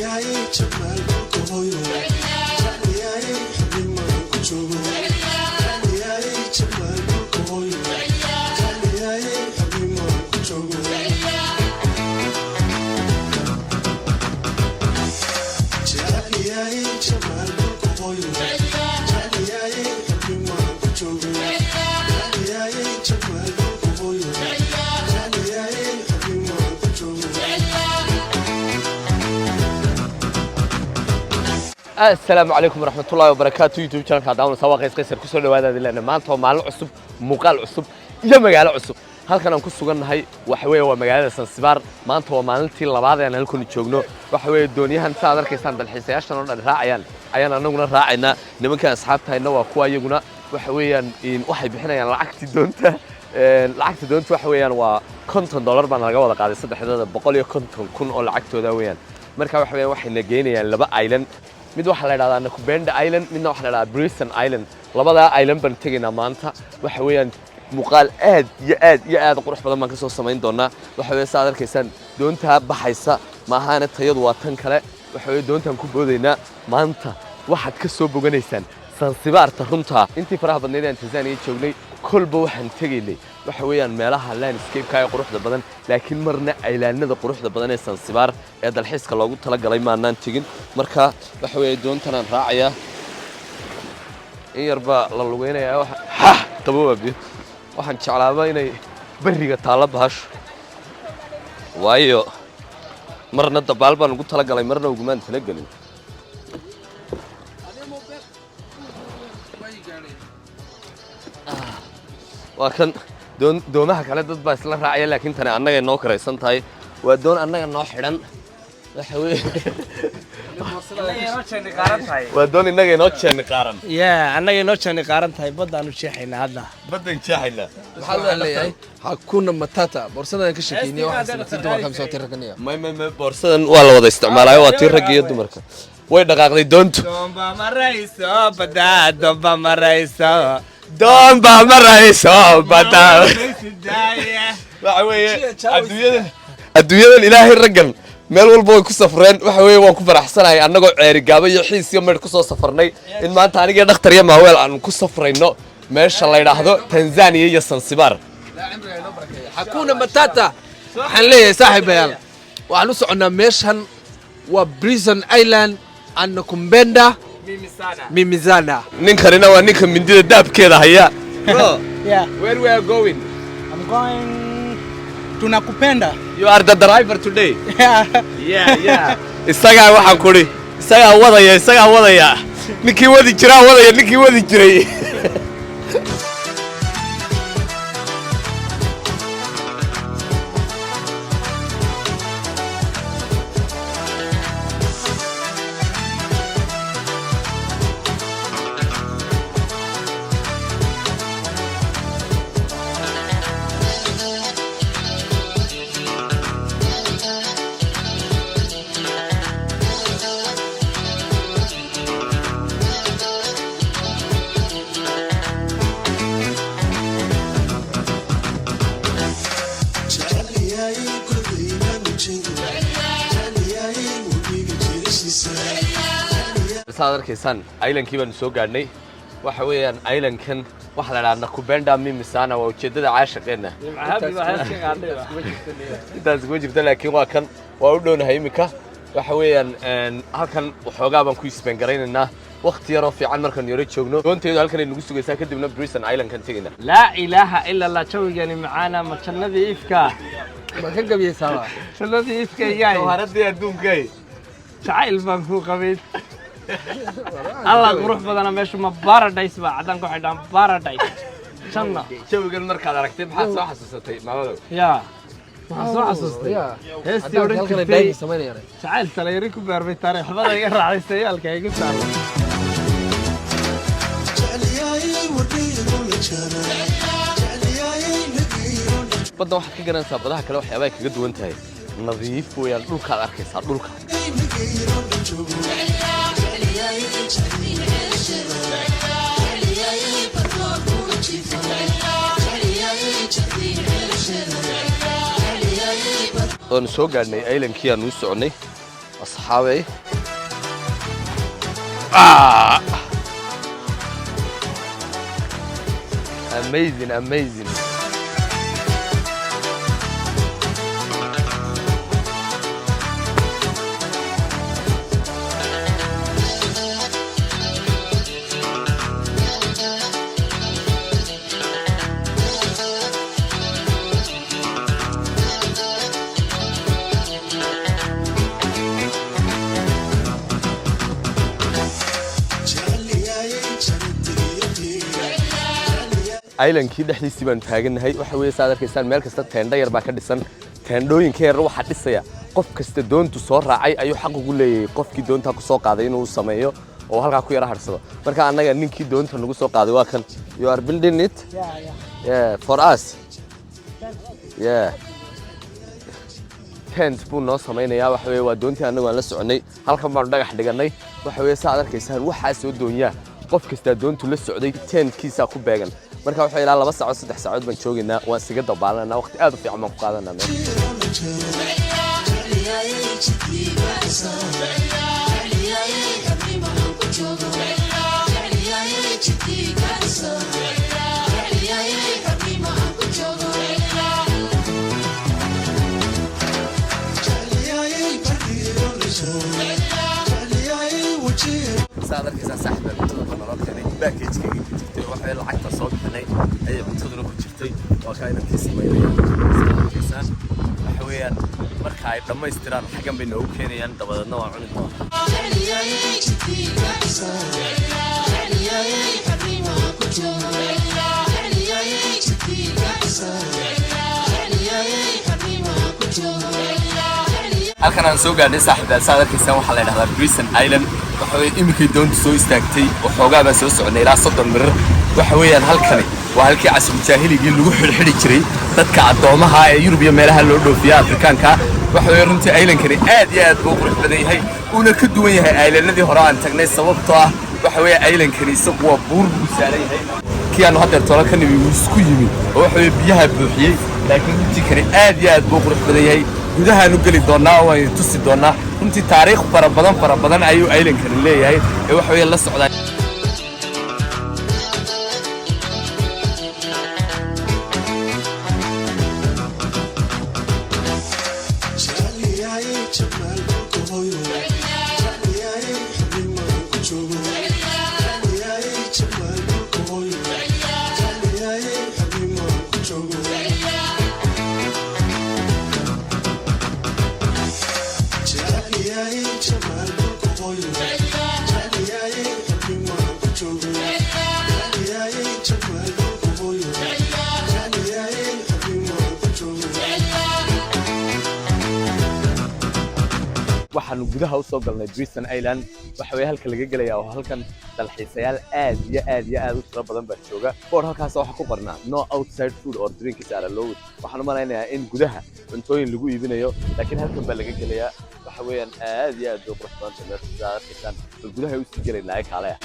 Jecliyay jamaal dhulka hooyo, jecliyay xubnimaan ku joogo. Jecliyay jamaal dhulka hooyo, jecliyay xubnimaan ku joogo. Jecliyay jamaal dhulka hooyo, jecliyay xubnimaan ku joogo. Jecliyay jamaal dhulka hooyo, jecliyay xubnimaan ku joogo. Asalaamu calaykum waraxmatullahi wabarakaatu. YouTube channelka daawanaysa waa Qays Qaysar. Kusoo dhawaada dilana. Maanta waa maalin cusub, muuqaal cusub iyo magaalo cusub. Halkan aan ku sugannahay waxa weeye waa magaalada Sansibaar. Maanta waa maalintii labaad ee aan halkan joogno. Waxa weeye dooniyahan sa aad arkaysaan dalxiisayaashan oo dhan raacayaan ayaan anaguna raacaynaa. Nimankan asxaabtahayna waa kuwa iyaguna waxa weeyaan waxay bixinayaan lacagtii doonta. Lacagta doonta waxa weeyaan waa $50 baan laga wada qaaday saddexdooda, 150,000 oo lacagtooda weeyaan. Marka waxa weeyaan waxayna geynayaan laba island. Mid waxaa la dhahdaa Nakubenda Island, midna waxaa la dhahdaa Prison Island. Labadaa island baan tegaynaa maanta. Waxa weeyaan muuqaal aad iyo aad iyo aad u qurux badan baan ka soo samayn doonaa. Waxa weeye saad arkaysaan doontaa baxaysa maahaane, tayadu waa tan kale. Waxa weeye doontaan ku boodaynaa maanta. Waxaad ka soo boganaysaan Sansibaarta runtaa. Intii faraha badnayd aan Tanzania joognay, kolba waxaan tegaynay waxa weeyaan meelaha landscape-ka ee quruxda badan, laakiin marna islandada quruxda badan ee Sansibaar ee dalxiiska loogu talagalay maanaan tegin. Marka waxa weeye doontanaan raacayaa, in yar baa la lugeynayaa. Waxa ha qabowaa biyo. Waxaan jeclaaba inay berriga taallo bahasho, waayo marna dabaal baan ugu talagalay, marna ugumaan talagelin. Waa kan doon. Doomaha kale dad baa isla raacaya, laakiin tani annagay noo karaysan tahay. Waa doon annaga noo xidhan. Waxa weeye waa doon innaga inoo jeeni qaaran. Yaa annaga inoo jeeni qaaran tahay, baddaanu jeexaynaa hadda. Baddan jeexaynaa. Maxaa loo leeyahay hakuna matata? Boorsadan ka sheekeynay waxaa tii dumarka mise tii ragga niyo? May, may, may, boorsadan waa la wada isticmaalaayo, waa tii ragga iyo dumarka. Way dhaqaaqday doontu. Doonba marayso badda, doonba marayso. Doon baa marayso badda. Waxa weeye adduunyadan ilaahay raggan meel walba way ku safreen. Waxa weeye waan ku faraxsanahay annagoo Ceeri Gaabo iyo Xiis iyo Maydh kusoo safarnay in maanta aniga dhakhtar iyo Maaweel aan ku safrayno meesha la yidhaahdo Tanzania iyo Sansibaar. Hakuna matata. Waxaan leeyahay, saaxiibayaal, waxaan u soconnaa meeshan waa Prison Island and Kumbenda Mimizana. Ninkanina waa ninka mindida daabkeeda haya. Bro, Yeah, where we are going? I'm going. Tunakupenda. You are the driver today? Yeah. Yeah, isagaa waxaan kudhi isagaa wadaya, isagaa wadaya, ninkii wadi jiraa wadaya, ninkii wadi jiray. Jecliyay gurigaygaan ujeedo, jecliyay webiga jirishiisa. Saad arkaysaan islandkii baanu soo gaadhnay. Waxa weeyaan islandkan waxaa la idhaha Nakubenda Mimisana, waa ujeeddada caashaqeenna. Intaas kuma jirta, laakiin waa kan, waa u dhownahay iminka. Waxa weeyaan halkan waxoogaa baan ku isbeen-garaynaynaa wakti yaroo fiican markaan yaro joogno. Doonteedu halkan ay nagu sugaysaa, kadibna Prison Island kan tegayna. Laa ilaaha ila Allah, jawigani macaana, ma jannadii ifka? Ma ka gabiyeysaaba? Jannadii ifka yaay. Jawharadii adduunkay. Jacayl baan kuu qabay. Allah, qurux badana meeshu, ma paradise ba caddaan ku xidhaan, paradise, janna. Jawigan markaad aragtay maxaad soo xasuusatay, maamadow? Yaa, waxaan soo xasuustay heestii odhan jirtay samaynayaan jacayl talayari ku beermay, taariikhbada iga raacday, sayaalka igu taala. Jecliyay wadhiigo la jara, jecliyay nagiiro. Baddan waxaad ka garanaysaa badaha kale waxyaabahay kaga duwan tahay, nadiif weeyaan. Dhulkaad arkaysaa dhulka. Nagiiro la joogo. Jecliyay jecliyay barkoorkula jiifo, jecliyay jecliyay. Waanu soo gaadhnay islandkii aanu u soconay. Asxaabay. Ah! Amazing, amazing. Islandkii dhexdiisii baanu taagannahay. Waxa weeye, saad arkaysaan, meel kasta teendho yar baa ka dhisan. Teendhooyinka yar waxaa dhisaya qof kasta doontu soo raacay ayuu xaq ugu leeyahay qofkii doontaa ku soo qaaday inuu sameeyo oo halkaa ku yara hadhsado. Marka annaga ninkii doonta nagu soo qaaday waa kan. You are building it? Yeah. Yeah, for us. Yeah, tent buu noo samaynayaa. Waxa weeye, waa doontii annagu aan la soconay. Halkan baanu dhagax dhigannay. Waxa weeye, saad arkaysaan, waxaa soo doonyaa qof kastaa doontu la socday tentkiisaa ku beegan. Marka waxa ilaa 2 saacood, 3 saacood baan joogaynaa, waan isaga dabaalanaa, waqti aad u fiican baan ku qaadanaa meel. Saad arkaysaa, saaxiib, cuntada baa naloo keenay. Package-kayga ku jirtay waxay lacagta soo bixinay ayay cuntaduna ku jirtay. Waa kaa inantii samaynaya. Saad arkaysaan, waxa weeyaan, marka ay dhammaystiraan xaggan bay noogu keenayaan, dabadeedna waan cuni doonaa. Halkan aan soo gaadhnay, saaxiibayaal, saad arkaysaan, waxaa la yidhahdaa Prison Island. Waxa weeye, iminkay doontu soo istaagtay, waxoogaa baan soo soconay ilaa 30 mirir. Waxa weeyaan, halkani waa halkii casru jaahiligii lagu xidhxidhi jiray dadka addoomaha ee Yurub iyo meelaha loo dhoofiya Afrikaanka. Waxa weeye, runtii islandkani aad iyo aad buu u qurux badan yahay, uuna ka duwan yahay islandadii hore aan tagnay, sababtoo ah waxa weeye, islandkani isagu waa buur buu saaran yahay. Kii aanu haddeer toola ka nimi wuu isku yimi oo waxa weeye biyaha buuxiyey, laakiin runtii kani aad iyo aad buu u qurux badan yahay. Gudahaanu geli doonaa oo waan tusi doonaa. Runtii taariikh fara badan, fara badan ayuu islandkani leeyahay ee waxa weeye la socdaa. Jecliyaaye jamaal dhulka hooyo, jecliyaaye xubnimaan ku joogo, jecliyaaye jamaal dhulka hooyo, jecliyaaye xubnimaan ku joogo, jecliyaaye jamaal dhulka hooyo, jecliyaaye xubnimaan ku joogo, jecliyaaye jamaal dhulka hooyo, jecliyaaye xubnimaan ku joogo. Waxaanu gudaha usoo galnay Prison Island. Waxa weeye, halka laga gelaya oo halkan dalxiisayaal aad iyo aad iyo aad u tiro badan baa jooga. Board halkaas waxaa ku qornaa "No outside food or drinks are allowed." Waxaan u malaynayaa in gudaha cuntooyin lagu iibinayo, laakiin halkan baa laga gelayaa. Waxa weeyaan, aad iyo aad bay u qurux badan tahay meesha, sidaad arkaysaan. Bal gudaha usii gelaynaa ee kaaleya.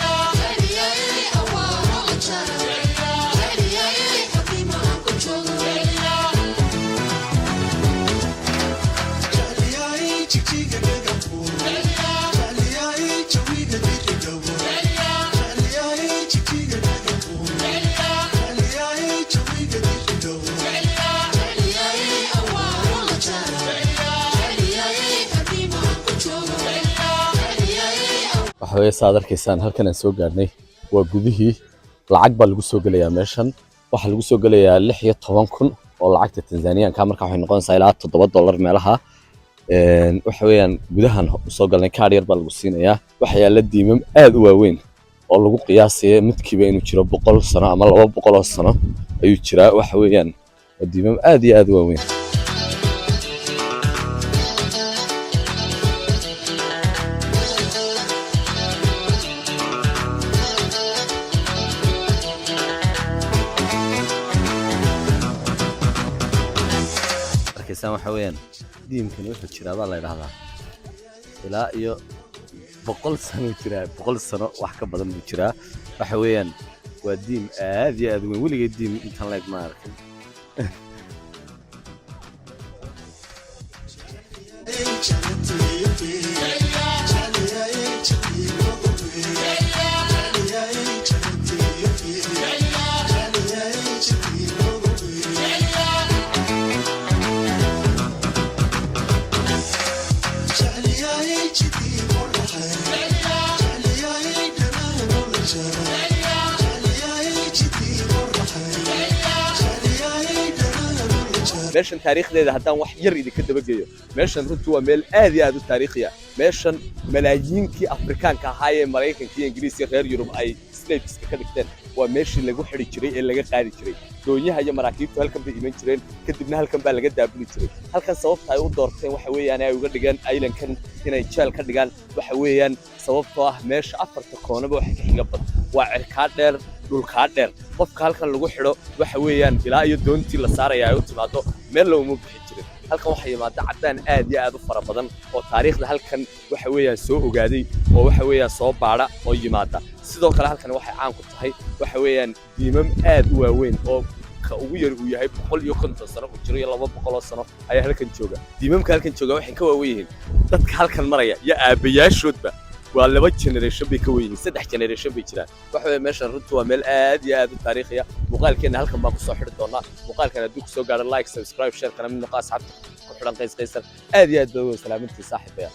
Jecliyaaye jigjiga dhagaxbuur, jecliyaaye jawiga diridhabo, jecliyaaye jigjiga dhagaxbuur, jecliyaaye jawiga diridhabo. Waxa weeye, saad arkaysaan, halkan aan soo gaadhnay waa gudihii. Lacag baa lagu soo gelayaa meeshan. Waxaa lagu soo gelayaa 16,000 oo lacagta Tanzaniyanka. Marka waxay noqonaysaa ilaa $7 meelaha. Waxa weeyaan, gudahan soo galnay, kaadh yar baa lagu siinayaa. Waxaa yaalla diimam aad u waaweyn oo lagu qiyaasaya midkiiba inuu jiro 100 sano ama 200 oo sano ayuu jiraa. Waxa weeyaan, waa diimam aad iyo aad u waaweyn. Arkaysaan, waxa weeyaan, diimkani wuxuu jiraa baa la yidhahdaa ilaa iyo 100 sano jiraa, 100 sano wax ka badan buu jiraa. Waxa weeyaan, waa diim aad iyo aad u weyn. Weligay diim intan leeg ma arkin. Jecliyaay jidii fogowe. Jecliyaay jannatiyo. Jecliyaay jidii fogowe. Jecliyaay jidii qorraxay. Jecliyaay dhanaha nolosha. Jecliyaay jidii qorraxay. Jecliyaay dhanaha nolosha. Meeshan taariikhdeeda haddaan wax yar idinka dabageeyo, meeshan runtii waa meel aad iyo aad u taariikhiya. Meeshan malaayiinkii Afrikaanka ahaa ee Maraykanka iyo Ingiriiska, reer Yurub ay slaveska ka dhigteen, waa meeshii lagu xidhi jiray ee laga qaadi jiray. Doonyaha iyo maraakiibtu halkan bay iman jireen, kadibna halkan baa laga daabuli jiray. Halkan sababta ay u doorteen waxa weeyaan ay uga dhigeen islandkan inay jeel ka dhigaan waxa weeyaan sababtoo ah meesha afarta koonaba waxa ka xiga bad, waa cirkaa dheer, dhulkaa dheer. Qofka halkan lagu xidho waxa weeyaan ilaa iyo doontii la saaraya ay u timaado meel looma bixi jirin. Halkan waxaa yimaada caddaan aad iyo aad u fara badan oo taariikhda halkan waxa weeyaan soo ogaaday oo waxa weeyaan soo baadha oo yimaada. Sidoo kale halkan waxay caan ku tahay waxa weeyaan diimam aad u waaweyn oo ka ugu yar uu yahay 150 sano uu jiro iyo 200 oo sano ayaa halkan jooga. Diimamka halkan jooga waxay ka waaweyn yihiin dadka halkan maraya iyo aabbayaashoodba, waa laba generation bay ka weyn yihiin, saddex generation bay jiraan. Waxa weeye meeshan runtu waa meel aad iyo aad u taariikhiya. Muuqaalkeenna halkan baan kusoo xidhi doonaa. Muuqaalkan hadduu kusoo gaadho, like, subscribe, share, kana mid noqo asxaabta ku xidhan Qays Qaysar. Aad iyo aad baa uga salaamantii, saaxiibaya.